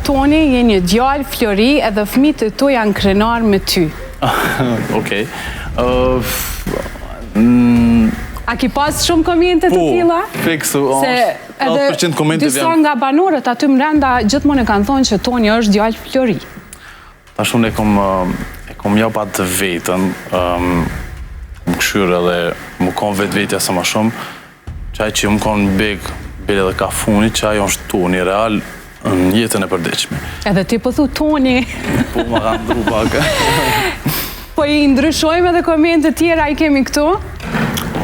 Toni, je një djalë flori edhe fëmijët e tu janë krenar me ty. Okej. A ki pas shumë komente të Po, tilla? Fiks, Se edhe 90% komenteve disa janë nga banorët aty mrenda gjithmonë e kanë thonë që Toni është djalë flori. Tash unë e kom jap atë vetën, më këshyrë edhe më kon vetë vetja sa ma shumë, qaj që më kon big, bile edhe ka funi, që ajo është Toni real në jetën e përditshme. Edhe ti po thu Toni. Po ma ka ndru pak. Po i ndryshojmë edhe komente tjera i kemi këtu.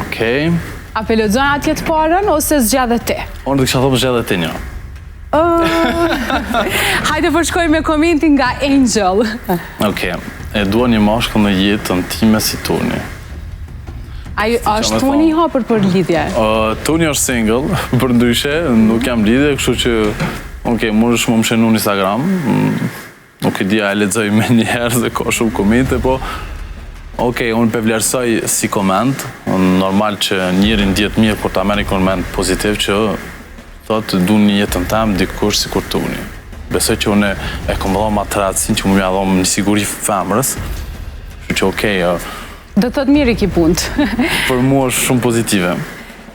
Okej. A pe lexon atje të parën ose zgjedhe ti? Unë të kisha thonë zgjedhe ti një. Hajde po shkojmë me komentin nga Angel. Okej. E dua një mashkull në jetën time si Toni. Ai është me Toni i thonë? hapur për lidhje? Toni është single, për ndryshe, nuk jam lidhje, kështu që, okej, mund është më më shenu në Instagram, nuk e di a e lexoj me njëherë se ka shumë komente, po, okej, unë pe vlerësoj si koment, normal që njëri ndjet mirë kur ta merr një koment pozitiv që thotë du një jetën tem dikush sikur Toni. Besoj që unë e kom dhënë atë rehatësinë që më mja dhonë një siguri femrës, kështu që okej, Do të thotë mirë i ki punt. Për mua është shumë pozitive.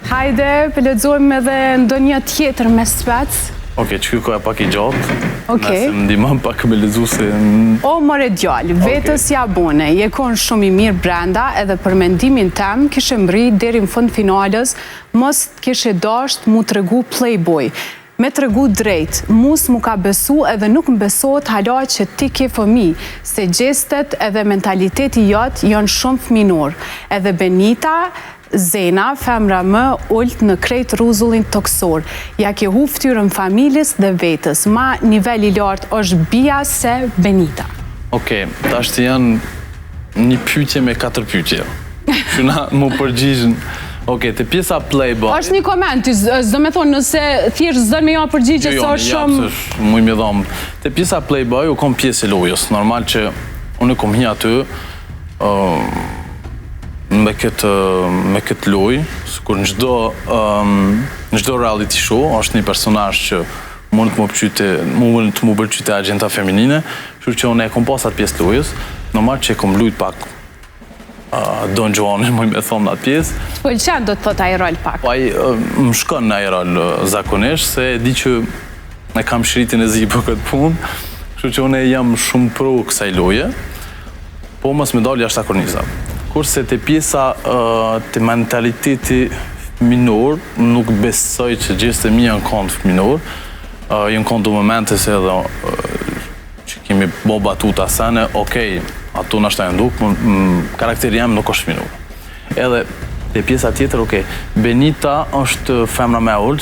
Hajde, pe lexojmë edhe ndonjë tjetër me spec. Okej, që ky ka e pak i gjatë. Okej. Nëse më ndihmon pak me lexu se O more djalë, vetës ja bone, je kon shumë i mirë brenda edhe për mendimin tem kishe mbri deri në fund finales, mos kishe dasht mu tregu playboy. Me tregu drejt, mus mu ka besu edhe nuk më besohet hala që ti ke fëmi, se gjestet edhe mentaliteti jot janë shumë fëminor. Edhe Benita, Zena, femra më ult në krejt rruzullin toksor. Ja ke hu fytyrën familjes dhe vetës. Ma nivel i lartë është Bia se Benita. Okej, tash të janë një pyetje me katër pyetje. Që na mu përgjigjën. Okej, te pjesa playboy. Është një koment, s'do me thonë, nëse thjesht s'do me ja përgjigje, Jo, se është jo, shumë. se është muj me dhomë. Te pjesa playboy u kom pjesë e lojës. Normal që unë kom hi aty me këtë lojë, sikur në çdo reality show është një personazh që mund të më pëlqyte te agenta feminine, kështu që unë e kom pas atë pjesë të lojës. Normal që e kom lujt pak Don Juan, muj me thonë në atë pjesë. Të pëlqen do të thot ai rol pak. Po ai më shkon në ai rol zakonisht, se e di që e kam shiritin e zi për këtë punë, kështu që unë jam shumë pro kësaj loje, po mos me dalë jashtë korniza. Kurse te pjesa te mentaliteti minor, nuk besoj që gjestet e mi janë konë fëminor, janë konë do momente se edhe që kemi bo batuta sene, okej, ato nashta janë duk, po karakteri jam nuk është fëminor. Edhe te pjesa tjetër, okej, Benita është femra më e ulët.